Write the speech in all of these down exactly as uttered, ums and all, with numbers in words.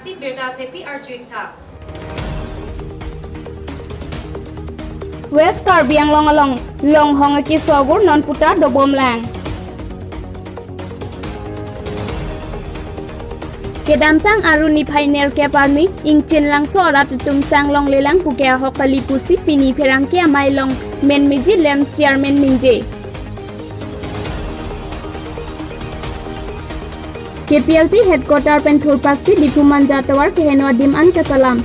Si birta thepi arjuik tha. West Karbi Anglong along longhong akeso abur non puta dobomlang. Kedamtang Aru niphai nerkep arni ingchin langso arat atum sang longlelang puke ahok kali pusi pini pherangke amei along menmeji LAMPS chairman ningje. K P L T headquarter pen thurpaksi Diphu Manja tovar keheno adim an kasalam.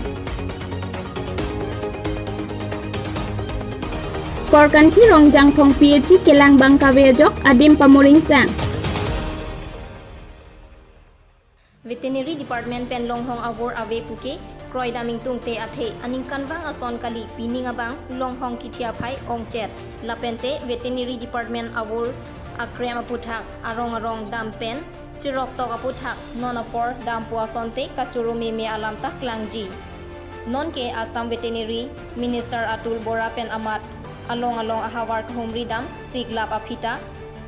Korkanthi Rongjangphong P H C kelang bang kave ajok adim pamuringsang. Veterinary Department pen longhong avur ave puke kroidam ingtungte athe aningkanvang ason kali, pining abang longhong kithi aphai ongchet lapente Veterinary Department avur akrem aputhak arong arong dam pen cheroktok aputhak non apor dampo asonte kachoro meme alam ta klangji. Nonke Assam Veterinary Minister Atul Bora pen amat along along ahavar kahumri dam siklap aphi ta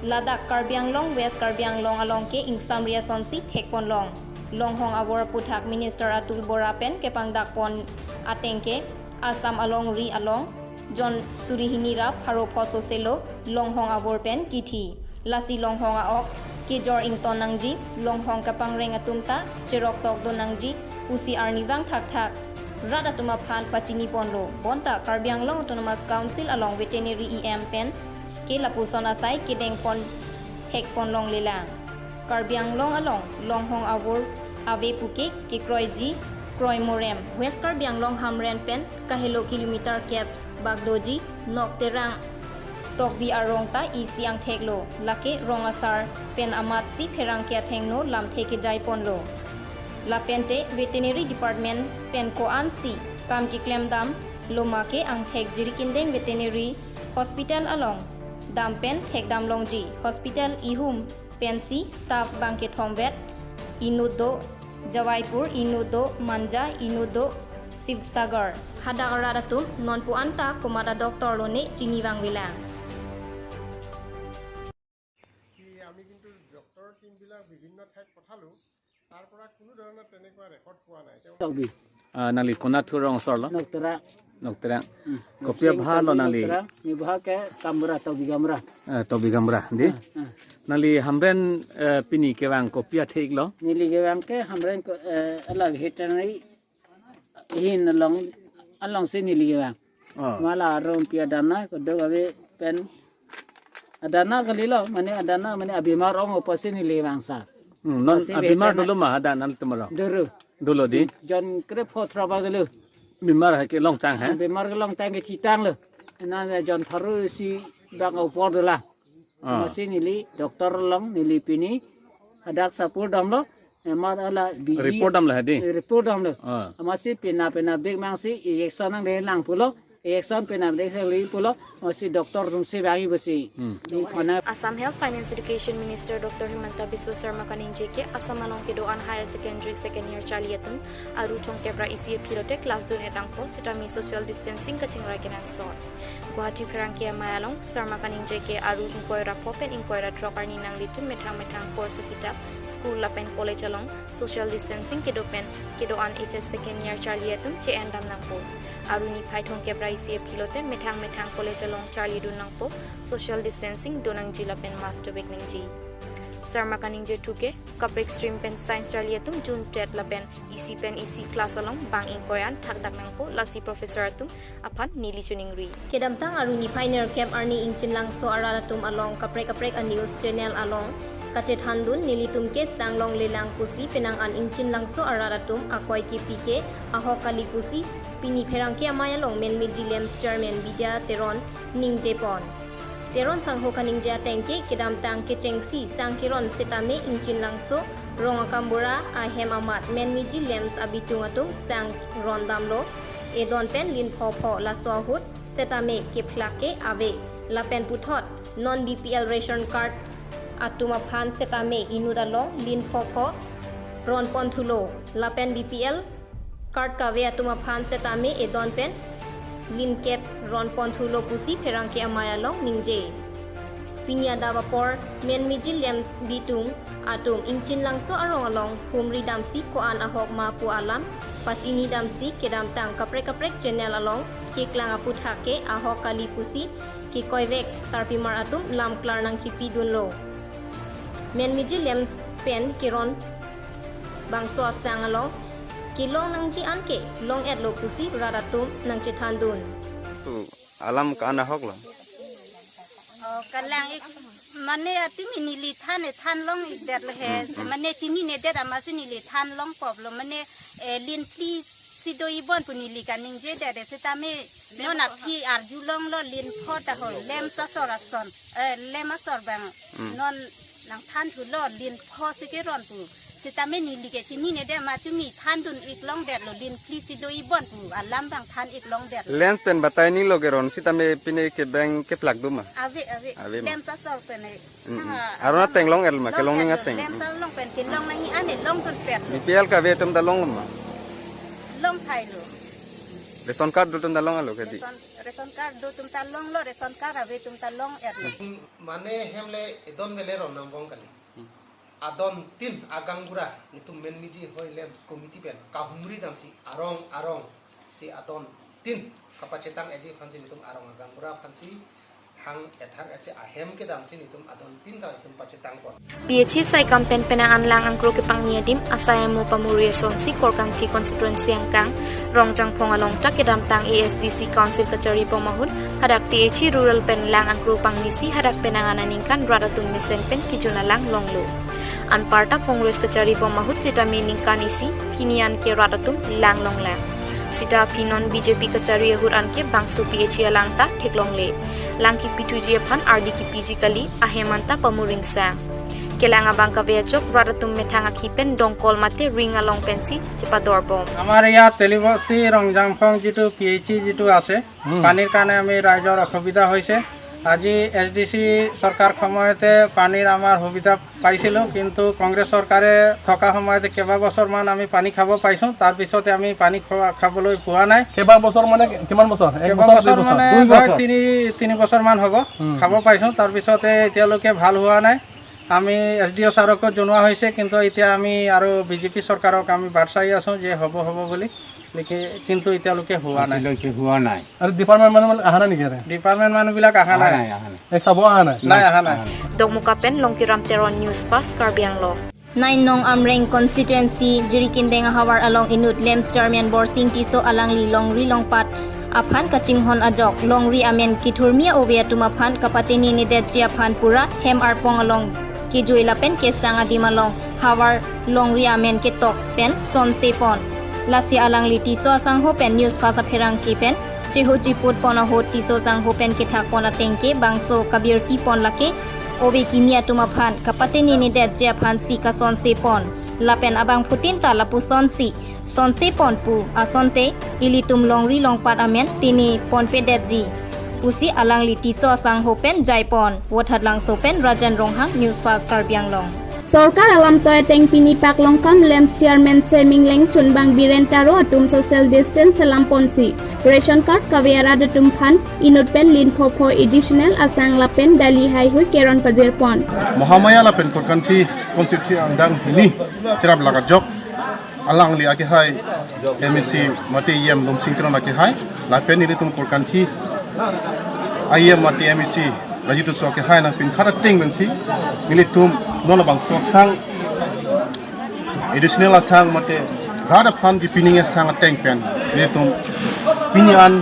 ladak Karbi Anglong, West Karbi Anglong along ke ingsamri asonsi thekponlong. Longhong avur aputhak Minister Atul Bora pen kepangdakpon atengke Assam alongri along jon suri hini ra pharo pho soselo longhong avur pen kithi. Lasi longhong a-ok kejor ington nangji, longhong kapangreng atum ta cheroktok do nangji pusi arnivang thakthak rat atum aphan pachiniponlo. Bonta Karbi Anglong Autonomous Council along Veterinary E M pen ke lapuson asai kedengpon thekpon longlelang. Karbi Anglong along longhong avur ave puke kekroiji kroi morem. West Karbi Anglong Hamren pen kahelo kilometer kep bagdoji Nokterang Tokbi arong ta isi angtheklo. Lake rong asar pen amatsi pherangke athengno lamthe kejaiponlo. Lapente Veterinary Department pen ko-ansi kam keklem dam loma ke angthek Jirikindeng Veterinary Hospital along dam pen thekdam longji. Hospital ihum pensi staff bang kethom vet inut do, Jawaipur inut do, Manja inut do, Sibsagar. Hadak arat atum nonpu anta komat a-doctor lone chinivang velang. কি আমি কিন্তু ডক্টৰৰ টিমবিলাক বিভিন্ন ঠাইত পঠালোঁ, তাৰ পৰা কোনো ধৰণৰ তেনেকুৱা ৰেকৰ্ড পোৱা নাই। তেওঁ Tokbi. Ah, nangli konat thu rong asor lo? Nokterang. Nokterang. Hmm. Kopi abha lo nangli? Nokterang. Ni abha ke Kamra, Tokbi Kamra. Eh, Tokbi Kamra, di? Ah, ah. Nangli Hamren, eh, pini kevang kopi athe-ik lo? Neli kevang ke Hamren ko, eh, ala veterinary ahin along, alongsi neli kevang. Oh. Mala arum pi adana, keduk ave pen adana kalilo, mane adana, mane abimar ong apotsi neli vangsa. Hmm, non Apotsi abimar veteran dolo ma hadak nanglitum arong? Dolo. Dolo di? Jon krepho throk abang dolo. Bimar hai kelongtang, ha? Bimar kelongtang kethitanglo. Na jon pharo isi bang apor dolang. Ah. Amatsi neli doctor along neli pini hadak sapur damlo. Emat ala biji. Report damlo hadi? Report damlo. Ah. Amatsi pina pina big mangsi injection nangdelang pulo. Injection pina de heli pulo. Amatsi doctor atumsi vangji pusi. Hmm. Di khona. Assam Health Finance Education Minister Doctor Himanta Biswa Sarma kaningje ke Assam along kedo-an higher secondary second year charli atum Aru thomkep ra isi aphi lote class dun-et nangpo, setame social distancing kachingrai kenangsot. Guwahati pherangke amei along Sarma kaningje ke Aru ingkoi ra pho pen ingkoi ra throk arni nanglitum methang methang course kitap, school lapen college along social distancing kedo pen kedo-an H S second year charli atum che-en dam nangpo. Aru niphai thomkep ra isi aphi lote methang methang college along charli dun nangpo, social distancing do nangji lapen mask dovek nangji. Sarma kaningje thu ke kaprek stream pen science charli atum June tet lapen isi pen isi class along bang ingkoi an thakdak nangpo, lasi professor atum aphan neli choningri. Kedamtang Aru niphai nerkep arni ingchin langso arat atum along kaprek kaprek a-news channel along kachethandun nelitum ke sang longlelang pusi penang an ingchin langso arat atum akoi kepi ke ahok kali pusi pini pherangke amei along menmeji LAMPS chairman Bidya Teron ningjepon. Teron sangho kaningje ateng ke kedamtang kechengsi sang keron setame ingchin langso rong akambura ahem amat menmeji LAMPS abitung atum sang ron damlo, edon pen lin pho pho, laso ahut setame kephlak ke ave. Lapen puthot non B P L ration card atum aphan setame inut along lin pho pho ronpon thulo. Lapen B P L card kave atum aphan setame edon pen lin kep ronpon thulo pusi pherangke amei along ningje. Pini adap apor menmiji lamps bitum atum Ingchinlangso arong along humri damsi ko-an ahok ma pu alam patini damsi kedamtang kaprek kaprek channel along keklang aphuthak ke ahok kali pusi kekoivek sarpimar atum lam klar nangchipidunlo. Menmiji lamps pen keron bangso asang along kelong nangji an ke long-etlo pusi rat atum nangchethandun. Tu alam ko-an ahok lo? Oh, kalang ik mane atimi neli than e than long-ikdetlo he. Hmm, hmm. Mane chininedet amatsi neli than longpoplo. Mane, eh, lin phli si do-ibon pu neli kaningjedet e, sitame non aphi arjulonglo lin pho ta ho, lamps asor ason, eh, lamps asor bang. Hmm. Non nangthanthulo lin pho si keron pu. Sitame neli ke chininedet amatsi neli thandun-ik longdetlo, lin phli si do-ibon pu alam bang than-ik longdetlo. Lamps pen batai nilo keron, sitame pine kebeng keplak do ma? Ave, ave. Ave ma? Lamps asor pen e. Mm, mm. Thang a-, aron ateng long-etlo ma, kelong ning ateng. Lamps along pen kelong nangji an e longdunpet. B P L kave atum ta longlo ma? Longthailo. Ration card do atum ta longlo kedi? Ration, ration card do atum ta longlo, ration card ave atum ta long-etlo. Mane hem le edon vele ron nang bong kali. Hmm. Adon tin agaonbura netum menmiji hoi lamps committee pen kahumri damsi arong arong si adon tin kapachetang eji aphansi netum arong agaonbura aphansi hang ethang etse ahem kedamsi netum adon tin ta netum pachetangpon. P H E saikam pen penang an lang angkro kepangni adim asai amo pamuri asonsi Korkanthi constituency angkang Rongjangphong along ta kedamtang A S D C council kacharipom ahut hadak P H E rural pen lang angkro pangnisi hadak penang an aningkan rat atum mesen pen kejun alang longlo. Anparta Congress kacharipom ahut sitame ningkan isi hini an ke rat atum lang longlang. Sita aphi non B J P kachari ahut an ke bangso P H E alang ta theklongle. Lang kipithuji aphan ardi kipiji kali, ahem an ta pamuringsang. Kelang abang kave ajok rat atum methang akhi pen dongkol mate ring along pensi chepadorbom. আমাৰ ইয়াত তেলিবস্তি ৰংজাংফং যিটো P H E যিটো আছে, হুম। পানীৰ কাৰণে আমি ৰাইজৰ অসুবিধা হৈছে। আজি এছ ডি চি চৰকাৰ সময়তে পানীৰ আমাৰ সুবিধা পাইছিলোঁ, কিন্তু কংগ্ৰেছ চৰকাৰে থকা সময়তে কেইবাবছৰমান আমি পানী খাব পাইছোঁ, তাৰপিছতে আমি পানী খোৱা, খাবলৈ পোৱা নাই। কেইবাবছৰ মানে কিমান বছৰ? এক বছৰ, দুই বছৰ? কেইবাবছৰ মানে দুই বছৰ। হয়, তিনি, তিনি বছৰমান হ'ব। হুম। খাব পাইছোঁ, তাৰপিছতে এতিয়ালৈকে ভাল হোৱা নাই। আমি এছ ডি অ' ছাৰকো জনোৱা হৈছে, কিন্তু এতিয়া আমি আৰু বি জে পি চৰকাৰক আমি বাট চাই আছোঁ যে হ'ব হ'ব বুলি, লেকি-, কিন্তু এতিয়ালৈকে হোৱা নাই। এতিয়ালৈকে হোৱা নাই। আৰু ডিপাৰ্টমেণ্ট মানুহ মানে অহা নাই নেকি ইয়াতে? ডিপাৰ্টমেণ্ট মানুহবিলাক অহা অহা নাই। নাই, অহা নাই। এই চাব অহা নাই? নাই, অহা নাই। অহা নাই। Dokmoka pen Longkiram Teron, News Fast Karbi Anglong. Nine nong Amreng constituency Jirikindeng ahavar along inut lamps chairman Borsing Tisso alangli longri longpat aphan kachinghon ajok longri amen kithurmi a-ove atum aphan kapatenenedetji aphan pura hem arpong along kejui lapen kesang adim along havar longri amen ketok pen sonse pon. Lasi alangli Tisso asangho pen News Fast apherangke pen cheho chiput pon ahut Tisso asangho pen kethak pon ateng ke bangso kabirti pon lake ove kimi atum aphan kapatenenedetji aphansi kasonse pon. Lapen abangphutin ta lapusonsi sonse pon pu asonte ilitum longri longpat amen tene ponpedetji pusi alangli Tisso asangho pen jai pon. Vothatlangso pen Rajan Ronghang, News Fast Karbi Anglong. Sorkar alam toi ateng pini Paklongkam lamps chairman Seming Leng chunbang Biren Taro atum social distance alam ponsi ration card kave arat atum aphan inut pen lin phopho additional asang lapen dali haihui keron pajir pon. Mahamaya lapen Korkanthi constituency angdeng hini cherap lak ajok alangli akehai M A C mate E M Domsing Teron akehai lapen nelitum Korkanthi E M mate M A C Raju Tisso akehai nangpinkhat ateng pensi nelitum non labangso asang additional asang mate rat aphan kipi nangji asang ateng pen nelitum pini an,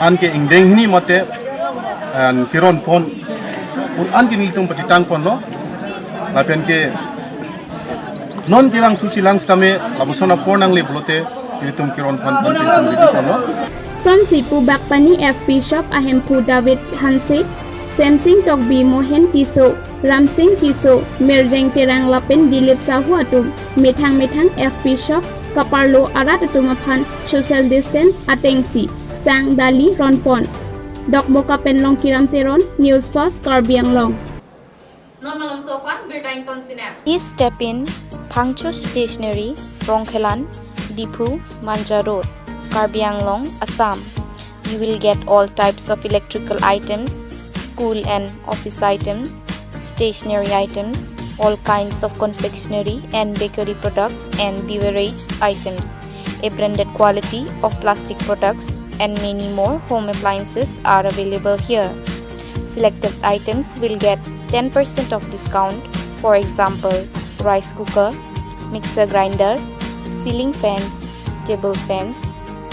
an ke ingdeng hini mate an keron pon, un an ke nelitum pachetang ponlo, lapen ke non kelang thusi lang sitame lapuson apor nangle pulote nelitum keron pon pon nelitum ready ponlo. Sonsi pu bak pani F P shop ahemphu David Hanse, Semsing Tokbi, Mohen Tisso, Ramsing Tisso, Mirjeng Terang lapen Dilip Sahu atum methang methang F P shop kaparlo arat atum aphan social distance atengsi sang dali ron pon. Dokmoka pen Longkiram Teron, News Fast Karbi Anglong. Non malomso aphan birta ington sinem. Please step in Phangcho Stationery, Rongkhelan, Diphu, Manja Road, Karbi Anglong, Assam. You will get all types of electrical items, school and office items, stationery items, all kinds of confectionery and bakery products and beverage items. A branded quality of plastic products and many more home appliances are available here. Selected items will get ten percent of discount. For example, rice cooker, mixer grinder, ceiling fans, table fans,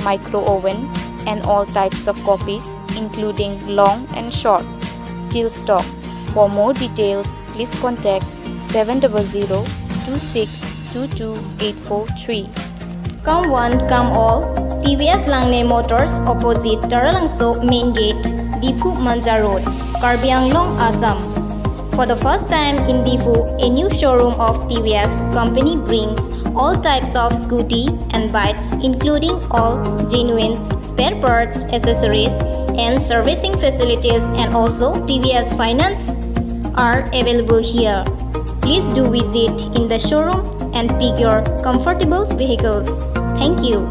micro oven, and all types of copies, including long and short, till stock. For more details, please contact seven double zero two six two two eight four three. Come one, come all. T V S Langne Motors, opposite Taralangso Main Gate, Diphu Manja Road, Karbi Anglong, Assam. For the first time in Diphu, a new showroom of T V S company brings all types of scooty and bikes, including all genuine spare parts, accessories, and servicing facilities, and also T V S finance are available here. Please do visit in the showroom and pick your comfortable vehicles. Thank you.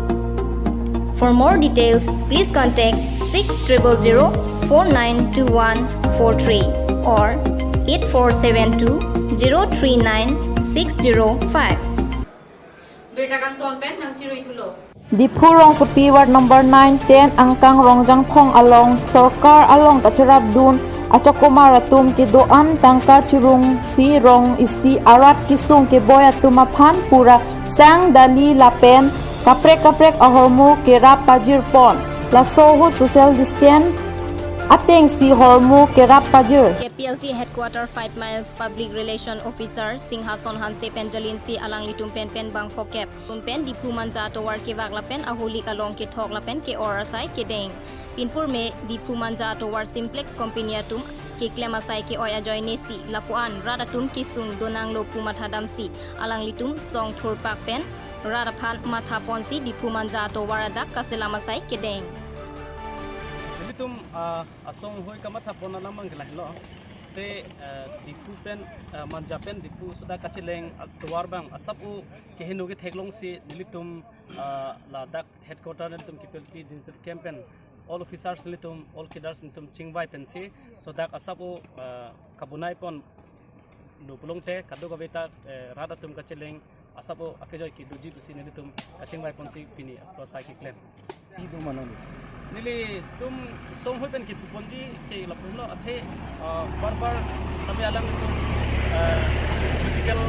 For more details, please contact six triple zero four nine two one four three or eight four seven two zero three nine six zero five. Birta kangton pen nangchirui thulo. Diphu rongsopi ward number nine, ten angkang Rongjangphong along sorkar along kacharapdun achokomar atum kedo-an tangka chirungsi rong isi arat kesung keboi atum aphan pura sang, dali lapen kaprek kaprek ahormu kerap pajirpon. Laso ahut social distance atengsi hormu kerap pajir. K P L T Headquarter five Miles Public Relation Officer Singhason Hanse pen jalinsi alanglitum pen pen bangphokep atum pen Diphu Manja atovar kevak lapen aholik along kethok lapen ke-or asai kedeng. Pinpur me Diphu Manja atovar Simplex Company atum keklem asai ke-oi ajoinesi lapu-an rat atum kesung donanglo pu mathadamsi alanglitum song thurpak pen rat aphan mathaponsi Diphu Manja atovar adak kaselam asai kedeng. Nelitum, ah, asong hoi kamathapon alam abang ke lahelo. Te, ah, Diphu pen, ah, Manja pen Diphu sodak kacheleng atovar abang asap-o keheno ketheklongsi nelitum, ah, ladak headquarter nelitum K P L T digital camp pen all officers nelitum, all cadres nelitum chingvai pensi sodak asap-o, ah, kabunai ponlo pulote kadokave ta, eh, rat atum kacheleng asap-o akejoi kedoji pusi nelitum kachingvai ponsi pini aso asai keklem. Ido manang. Nelitum song hoi pen kipu ponji ke lapulo athe, ah, bar bar kami alanglitum, ah, political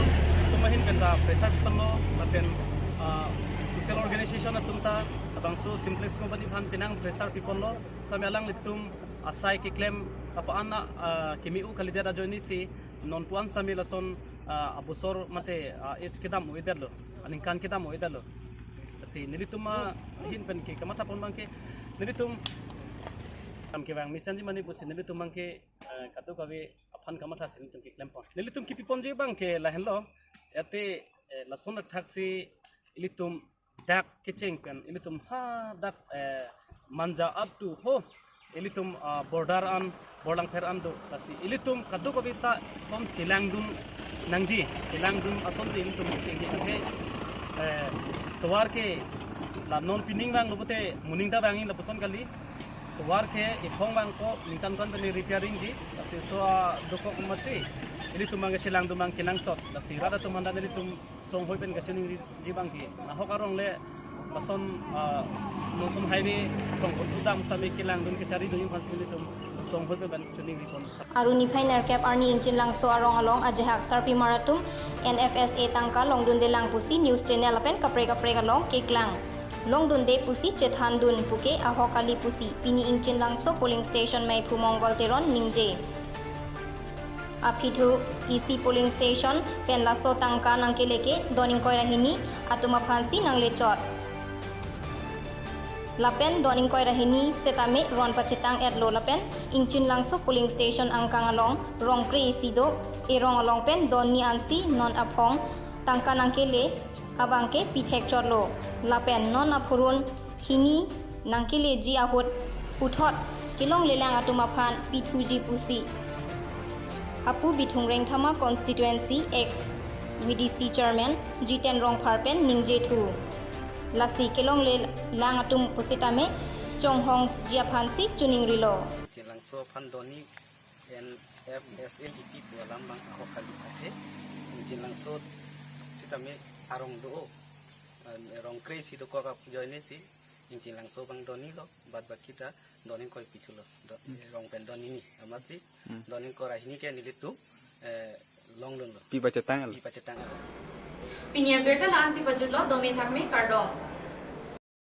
atum ahin pen ta pressure ponlo lapen, ah, social organization atum ta labangso Simplex Company aphan penang pressure piponlo. Sami alanglitum asai keklem apa ana, ah, kimi-u kalidet ajoinesi non pu-an sami lason, ah, abosor mate, ah, age kedam-o-edetlo, aningkan kedam-o-edetlo. Lasi nelitum ahin pen ke kamathapon abang ke nelitum kam kevang mesenji mane pusi nelitum abang ke, eh, kadokave aphan kamathasi nelitum keklempon. Nelitum kipiponji abang ke lahenlo. Ate, eh, lason thaksi ilitum dak kecheng pen ilitum hadak, eh, Manja up to ho ilitum, ah, border an, Borlangpher an do. Lasi ilitum kadokave ta son chelangdun nangji, chelangdun asonte ilitum chengji. Athe, eh, tovar ke la non pining vanglo pulote moning ta vangji lapuson kali. Tovar ke iphong vangpo, ningkan kan pen repairing ji. Lasi so, ah, dokok masi ilitum abang ke chelangdun abang kenangsot. Lasi rat atum aphan ta nelitum song hoi pen kachiningri abang ke. Nahok arong le lason, ah, Nongson Highway tong pon udam sami kelangdun kechari dunji aphan si nelitum song hoi pen chiningri pon. Arni niphai nerkep arni Ingchinlangso arong along ajahak sarpimar atum N F S A tangka longdundelang pusi news channel lapen kaprek kaprek along keklang. Longdunde pusi chethandun puke ahok kali pusi pini Ingchinlangso polling station meiphu Mongol Teron ningje. Aphi thu isi polling station pen laso tangka nangkele ke don ingkoi ra hini atum aphansi nanglechot. Lapen don ingkoi ra hini setame ron pachetang-etlo lapen Ingchinlangso polling station angkang along rong kre-isi do, erong along pen don ni ansi non aphong tangka nangkele abang ke pithekchotlo. Lapen non aphurun hini nangkeleji ahut puthot kelonglelang atum aphan pithuji pusi hapu Bithung Rengthama constituency ex V D C chairman Jiten Rongphar pen ningje thu. Lasi kelonglelang atum pusitame chonghongji aphansi chiningrilo. Ingchinlangso aphan don ni N F S L D P pu alam abang ahok kali athe. Ingchin Langso sitame arong do. Rong kre si dokok ajoine si Ingchin Langso abang doni lo, bad baki ta doni ingkoi pithu lo. Do, rong pen doni ni amat si Hmm. doni ingkoi ra hini ke nelitum eh, longdun lo. Pi pachetang lo. Pi pachetang lo. Pini abirta la-an si pajutlo, dome thakme, kardom.